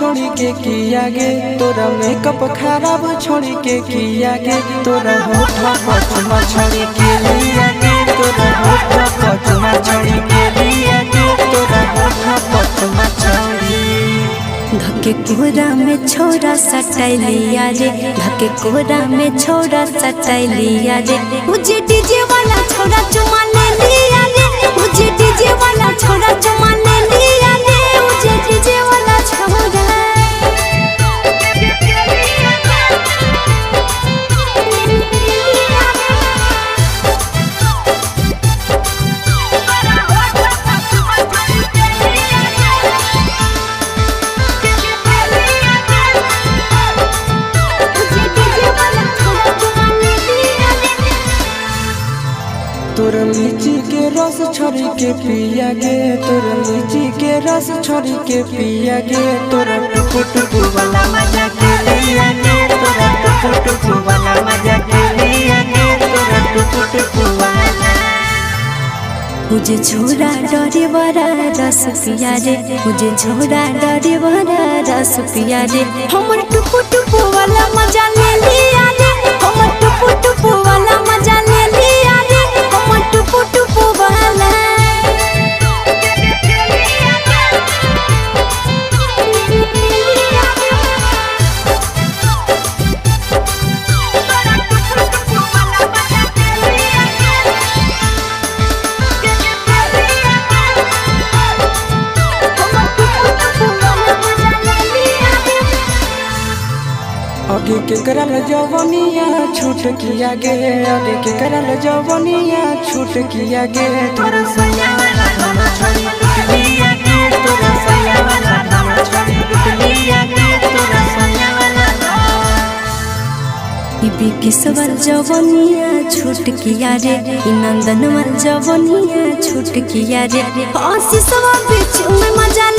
छोड़ी के किया गे, तोरा मेकअप खराब छोड़ी के किया गे, तोरा होठ पचमा छोड़ी के लिया गे, तोरा होठ पचमा छोड़ी के लिया गे, तोरा होठ पचमा छोड़ी। धके कोरा में छोरा सटैलिया रे, धके कोरा में छोरा सटैलिया रे, मुझे डीजे वाला छोरा चुमा ले लिया रे, मुझे डीजे वाला छोरा चुमा ले लिया रे, मुझे डीजे वाला छोरा। तोरा लीची के रस छोड़ी के पिया गे, तोरा लीची के रस छोड़ी के पिया गे, तोरा टुकु टुकु वाला मजा के लिया गे, तोरा टुकु टुकु वाला मजा के लिया गे, तोरा टुकु टुकु वाला। मुझे छोरा डरे बड़ा रस पिया रे, मुझे छोरा डरे बड़ा रस पिया रे, हमर टुपु टुपु वाला मजा ले लिया रे, हमर टुपु टुपु वाला मजा ले लिया रे, हमर टुपु टुपु वाला। आगे के करल जवनिया छूट किया गे, आगे के करल जवनिया छूट किया गे, तोरा सैया वाला धन छोड़ी लूट लिया गे, तोरा सैया वाला धन छोड़ी लूट लिया गे, तोरा सैया वाला धन। ई बिकिसवल जवनिया छूट किया रे, ई नंदनवल जवनिया छूट किया रे, आशीषवा बीच में मजा